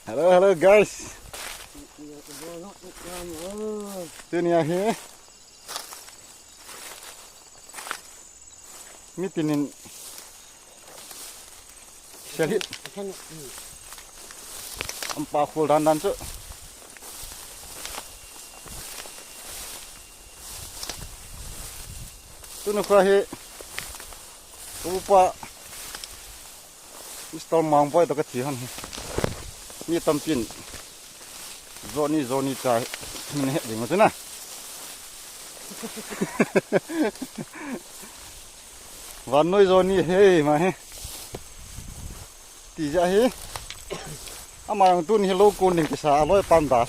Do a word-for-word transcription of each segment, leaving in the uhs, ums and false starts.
Hello, hello, guys. Tunia hi. Mitinin. Selhit. Ampa khul dan dan chu. Tuni kha hi. Upa. Mister Mangboi toh kathi hon hi. Mi tampin. Johnny, Johnny cha hi. Min he ding chu na. Vannoi Johnny he ma he. Ti ja hi. Ama jong tuni hi lou kon ding kisa aloi pam da.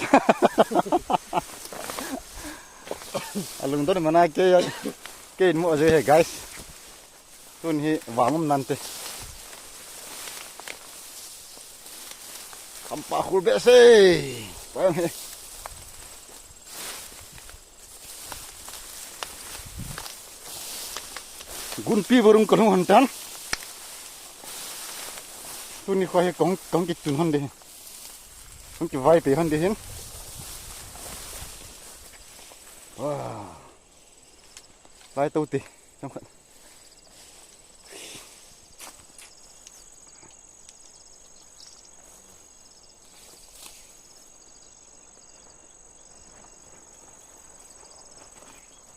Alungdon mana kei, kei mo je he guys. Tun hi vang um nante. Kampa khul behseh. Pang he. Gunpi burung kalung hon tan. Tuni kho hi kong, kong kitun hon de. Kong kivai pe hon de hin. Wow. Lai to te. Chomkhat.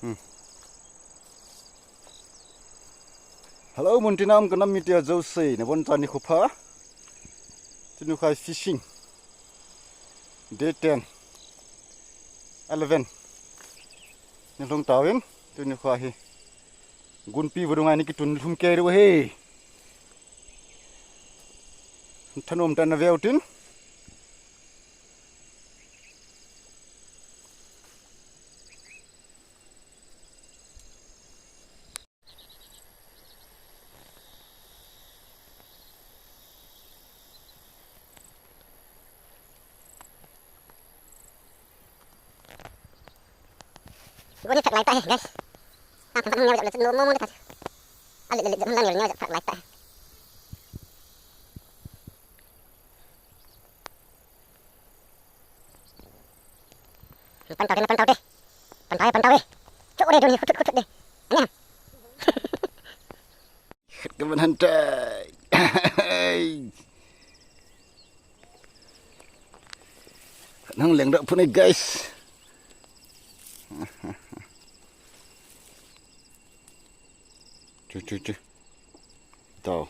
Hmm. Hello, muntina um kanam mite jouse, nabonchauvin nikho pha. Tuni kha fishing. Day ten, eleven. Nilhung tauvin, tuni kha hi. Gunpi burung a nikitun lhum kei diu ahi. Thanom tah in naveu tin. Goni phek lai ta he, guys. Ah, phek lai ta he. Pan tau te, pan tau te. Pan tau, pan tau. Chok de, doni, khut, khut, khut de. Ane. Khat kaman han tai. Nang leng dah pun, guys. Chu, chu, chu. Tau.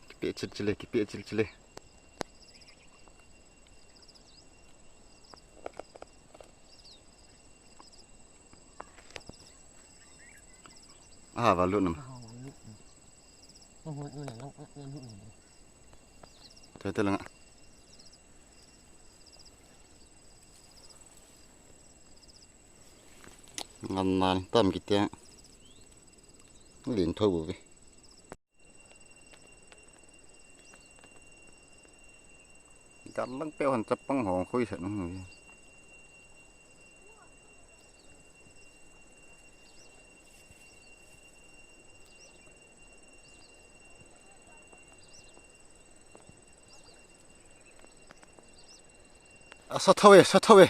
Kipe chil chile, kipe chil chile. Aha, valut nam. Tete langa. Ngan nan tam kiti. Lin tho bu ve. Gal lang pe hon chapang hong khui sa nung. A sa thawe, sa thawe.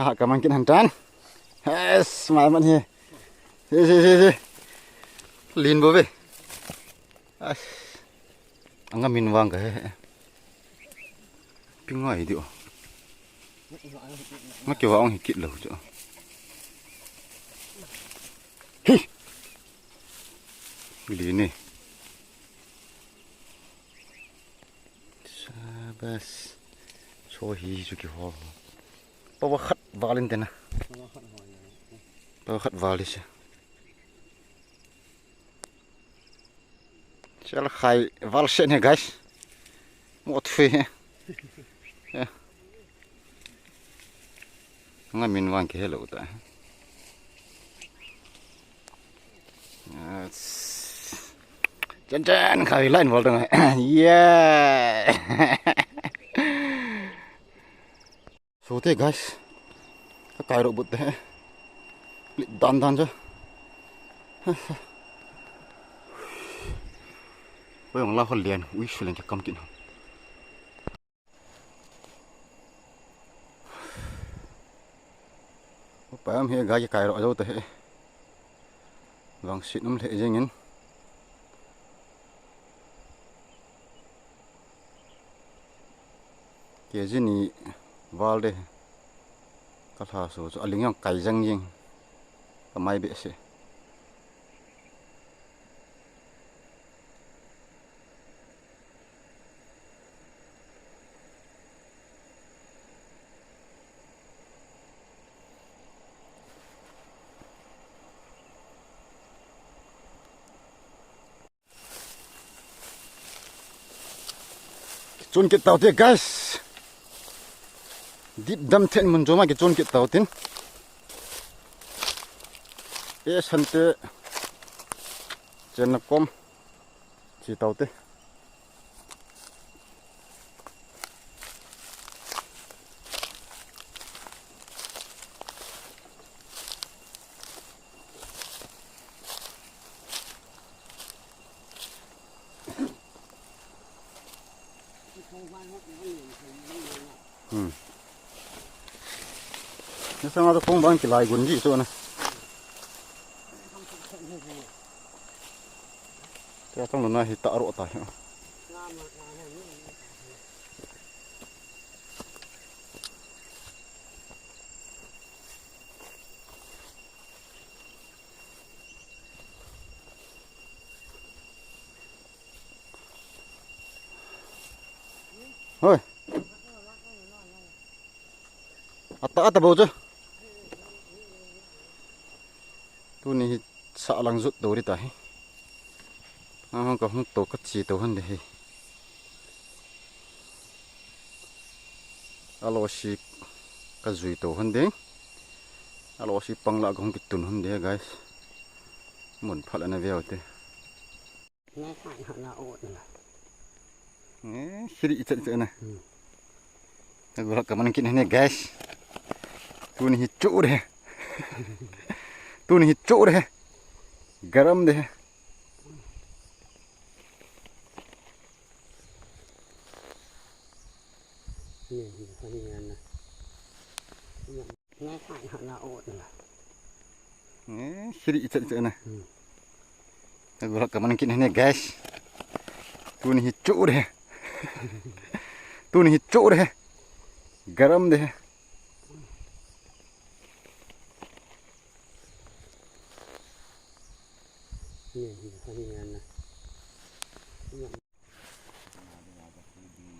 Aha, kaman kin han tan. Yes, mai man hi. Si, si, si, si. Lin bo ve. Ai. Anga min vang ka he. Pingai di o. Nga ke wa ong hi kit lo cho. Hi. Lin ni. Sabas. So hi chu kihol. Power khat val in tena. Power khat val in se. Sel khai val se ne, guys. Mo thui he. Ya. Nga min vang ke hello ta. Yes. Chen chen khai line val ta. Yeah. So te guys, ka kai ro but te. Lit dan dan cha. Oi, ong la ho lian, ui su len ka kam kin. Upa am he ga kai ro jo te. Vangset um lheh jengin. Kg ni val de. Ka lhaso chu aling jong kai jang jing. Ka mai behseh. Kichun kit tau te, guys. Dip dam then mun joma kichun kit tau tin. E san te. Chen na kom. Chi tau te. Hmm. Ni sanga to kong bang kilai gun ji so na. Tia tong lo na hi ta ro ta hi. Hoi. Ata ata bou chu. Tuni hi sa lang jut do ri ta hi. Ahung ka hung to ka chi to han de hi. Alo si ka jui to han de. Alo si pang la ka hung kitun han de, guys. Mun phat ana veu te. Ngai khan hana o na. Eh, siri ichat ichat na. Hmm. Ka gulak ka man kin ne, guys. Tuni hi chu de. Tuni hi chu de. Garam de. Ni hi ni na. Ngai khan hana o na. Eh, siri ichat ichat na. Hmm. Ka gulak ka man kin ne, guys. Tuni hi chu de. Tuni hi chu de. Garam de. Ni hi ni na.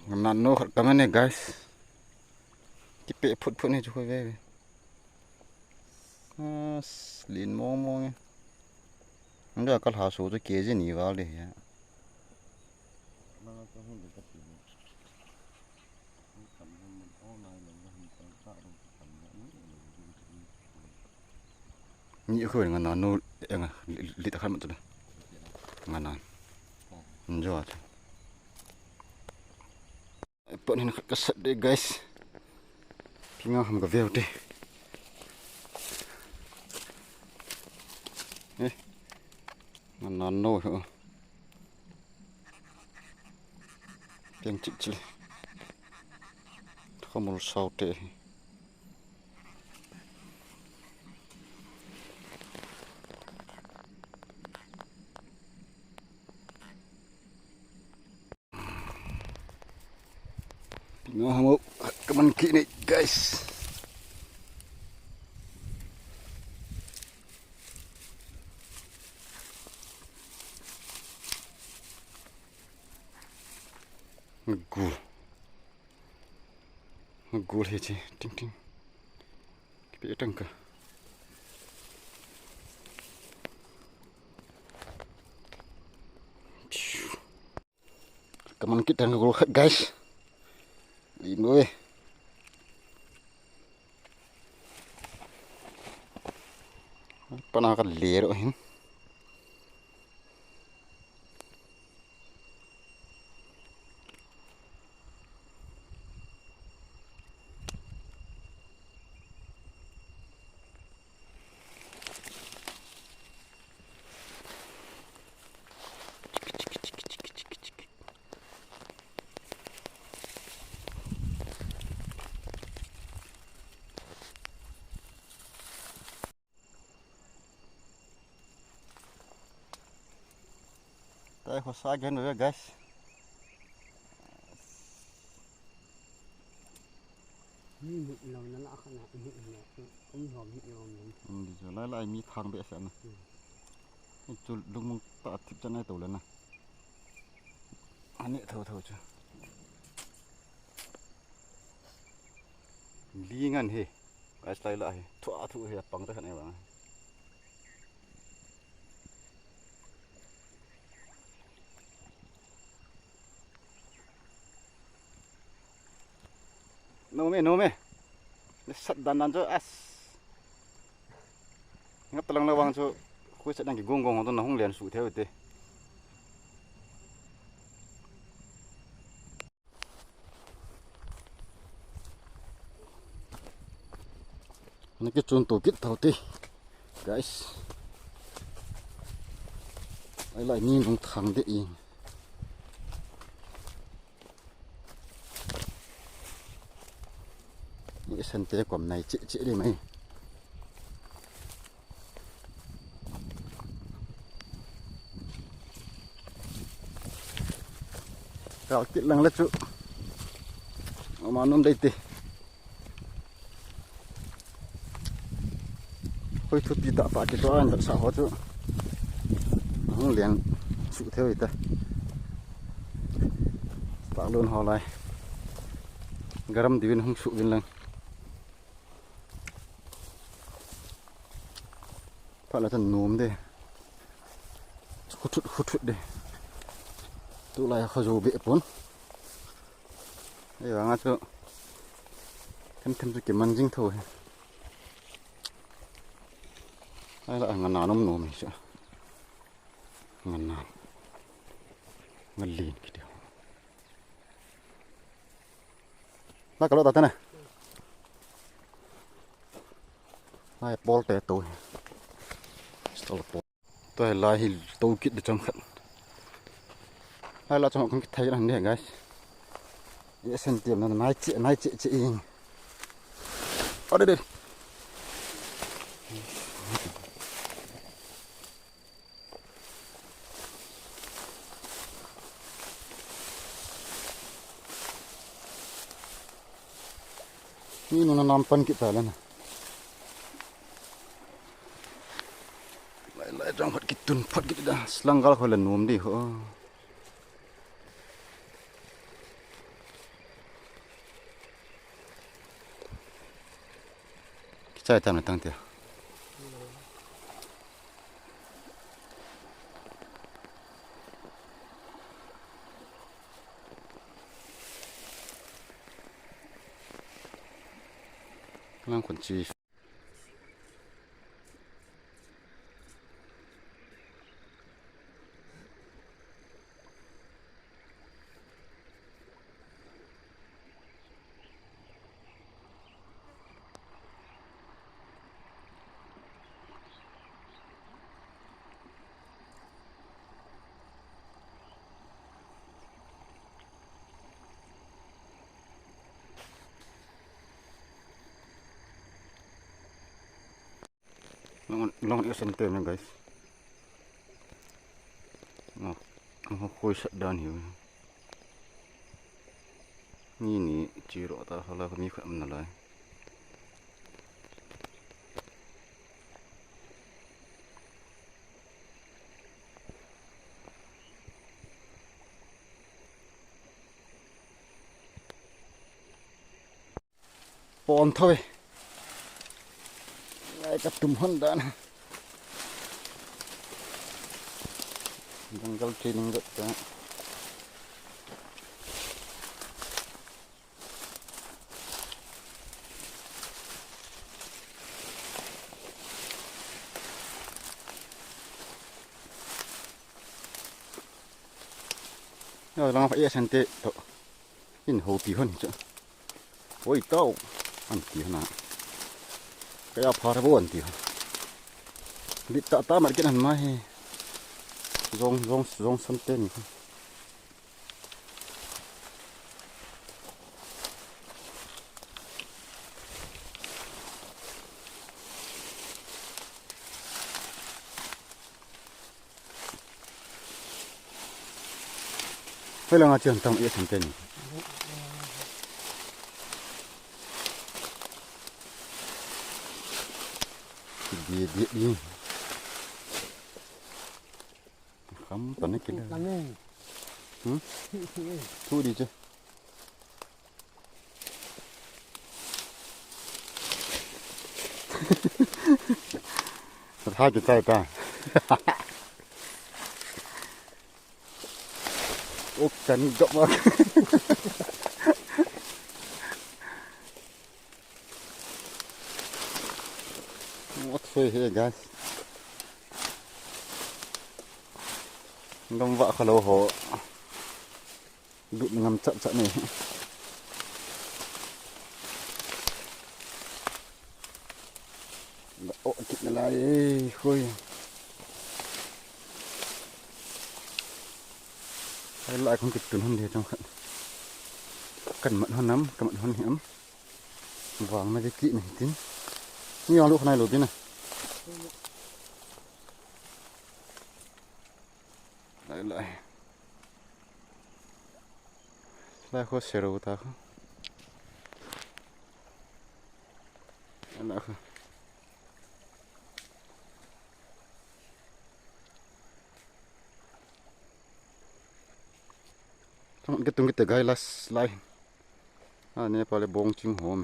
Ngan no khat ka man e, guys. Kipe phut phut ni chu khoi ve ve. Ah, lin mong mong e. Nda ka lhaso chu kg ni val de ya. Ni khu nga na nu, nga li, li ta khan ma tu da. Nga na. Njo a tu. Pon hin khat ka sat de, guys. Pinga ham ka veu de. Eh. Nga na no ho. Piang chik chile. Khamul sau te. Pinga hamo kaman kini, guys. Gu. Gul hi chi, ting ting. Pe tang ka. Kaman kit tang ka gol khat, guys. Ino e. Pana ka lero hin. Tai khosa gen ve, guys. Mi mit lo na la kha na, mit lo, um lo, mit lo, mit. Um, di chu lai lai mi thang be sa na. Hmm. Chu lungmong ta thip chan ai to le na. Ani tho tho chu. Li ngan hi. Guys, lai la hi. Thu a thu hi, pang ta khan ai vang. Nom e, nom e. Sat dan dan chu as. Ngap talang la vang chu. Khoi sat dan ki gong gong tu na hung lian su theu te. Naki chun to kit thau te. Guys. Ai lai ni nung thang de in. Ni san te kom nai che che de mai. Kal kit lang le chu. Ama nom dei te. Hoi thu ti ta pa ki to an sa ho chu. Hung lian su theu ta. Pa lun ho lai. Garam divin hung su vin lang. Pha la tan nom de. Khu thut, khu thut de. Tu lai kha jo be pon. Ei, vang a chu. Them them chu kiman jing tho hi. Ai la, nga na nom nom hi chu. Nga na. Nga lin ki de. La ka lo ta te na. Lai pol te to. Stol pol. To lai hi to kit de chang khat. Lai la chang kan kit thai ran de, guys. Ye sen tiam na nai che, nai che che in. Ade de. Ni nuna nam pan kit ta le na. Lai lai jong khat kitun phat kit da. Slang gal kho le nom di ho. Kichai tam na tang tia. Lang kun chi. Long, long e sen te na, guys. Ngo, ngo khoi sat dan hi. Ni ni chi ro ta hala mi kha am na lai. Pon thoi. Ai ka tum hon dan. Jungle training got ta. Yo, lang pa iya sante to. In ho pi hon chu. Oi tau. An ti hon a. Kaya phar bo an ti hon. Bit ta ta mar kin an ma he. Zong, zong, zong sante ni. Hoi lang a chian tam e thang ten. Di, di, di. Kham tan kila. Hmm? Thu di chu. Tha kichai ta. Ok, chan gap ma. What for here, guys? Gam va khalo ho. Lut ngam chap chap ni. Ga o kit na lai, eh, khoi. Hai lai kong kit tun hon de chang khat. Kan mat hon nam, kan mat hon hiam. Vang na ke kit ni tin. Ni ang lu khanai lu bin a. Lai lai. Lai kho sero ta kho. Lai kho. Tang ke tung ke te gai las lai. A ne pa le bong ching hom.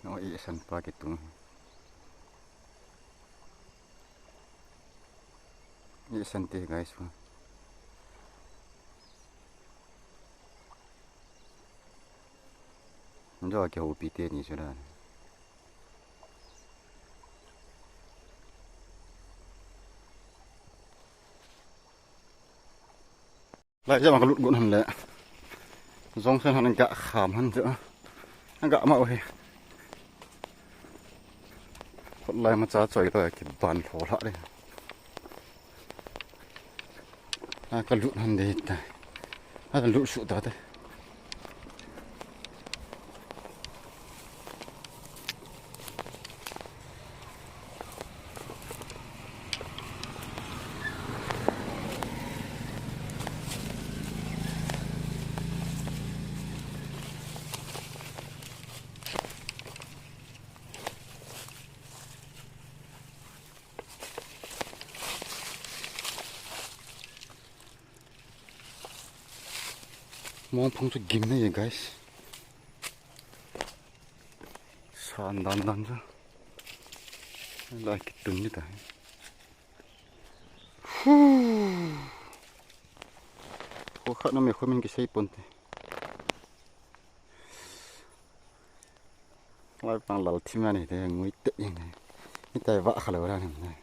O, i san pa kitung. I san te, guys. Jo ke ho pi te ni chu dan. Lai jam ka lut gon han le. Jong sen han ga kham han chu. Ga ma o he. Khut lai ma cha choi to ki ban lho la le. A ka lut han de ta. A ka lut su ta te. Mong phung chu gim na ye, guys. San dan dan chu. Lai kitun ni ta. Hu. Ko khat na me ko min ki sei pon te. Lai pang lal thim ani te ngui te ing. Ni tai va kha lo ra ni.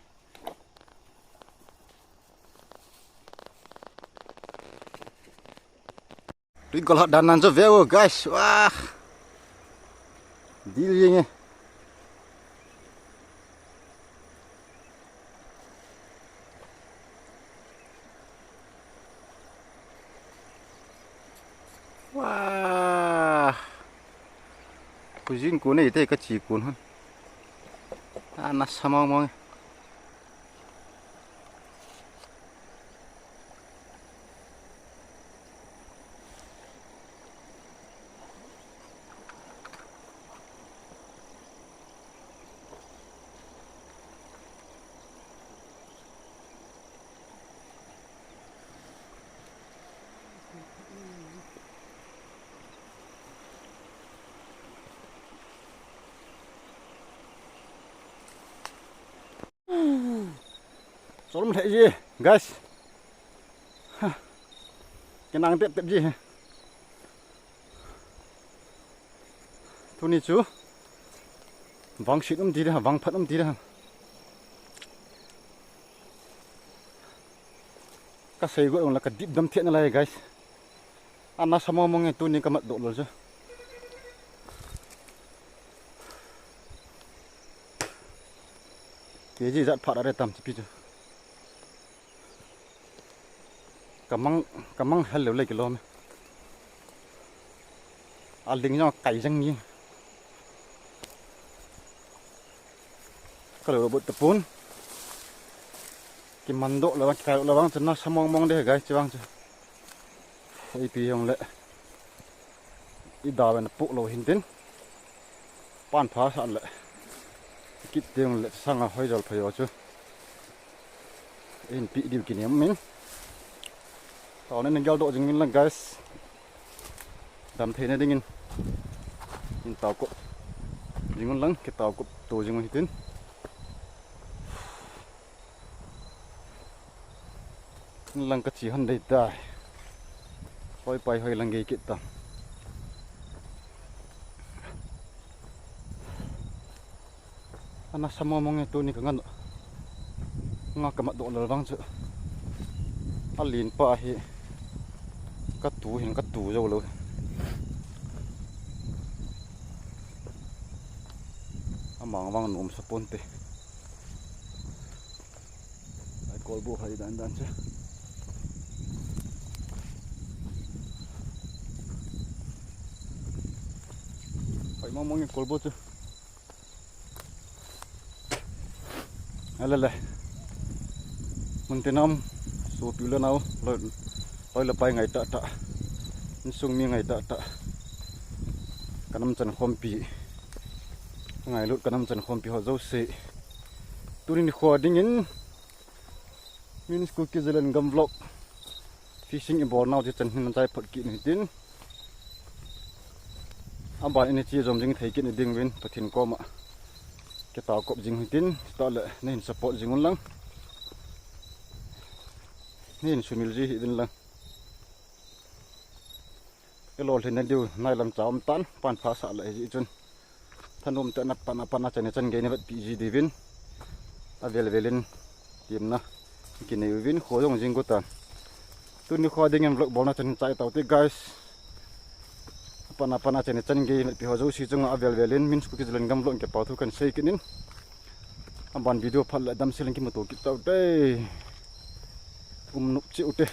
Tui gol hat dan nan jo ve o, guys. Wah. Dil yeng e. Wah. Kujin kun ei te ka chi kun hon. A nasa mong mong. Solom thei ji, guys. Ha. Kinang tep tep ji. Tuni chu vangset um ti da, vangphat um ti da. Ka sei got ong la ka dip dam thei nalai, guys. A nasa mong mong e, tuni ka mat doh lou chu. Kg jat phat a re tam chi pi chu. Ka mang, ka mang hel lou le kilom e. A ling jong kai jeng ni. Ka lou bot tapon. Kiman doh lou, kikai lou vang chu nasa mong mong de, guys, chi vang chu. Ipi jong le. I da ven pu lou hin tin. Pan pha san le. Kit tiang le sanga hoi jol phayo chu. In pi diu kinem min. Tao nen gel doh jing min lang, guys. Dam thei na dingin. In tao kop. Jing un lang, ke tao kop to jing un hitin. Lang ka chi hon dei tai. Hoi pai hoi lang gei kit ta. A nasa mong mong e tuni ka ngan. Nga ka mat doh lou vang chu. A lin pa hi. Ka tu hin ka tu jou lou. A mang vang nom sa pon te. Ai, kolbu hai dan dan che. Hai, mang mang kolbu che. Alele. Mun te nam, sopi le nao, loi, loi le pai ngai tah tah. Insung mi ngai tah tah. Ka nam chan khompi. Ngailut ka nam chan khompi ho jouse. Tuni nikho dingin Min's Kuki Zalengam vlog fishing i bol nau ti chan hin chai phot kit ni tin. Aban in chi jom jing thei kit ni ding vin Pathen koma. Ke tao kop jing hi tin, ta le na hin support jing un lang. Na hin sumil ji hi vin lang. I lolhin na diu nai lam cha um tan, pan pha sa le ji chun. Thanom te na pan, pan a chan, chan gei ni vet pi ji diu vin. A vel vel in tim na. Ki nei u vin, kho jong jing gu tan. Tuni kho ding in vlog bol na chan chai tau te, guys. Pan a, pan a chan, chan gei ni vet pi ho jouse chunga a vel vel in, Min's Kuki Zalengam vlog ke pau thu kan sei kit in. Aban video phat le dam silen ki muto kit tau te. Um nup chi u te.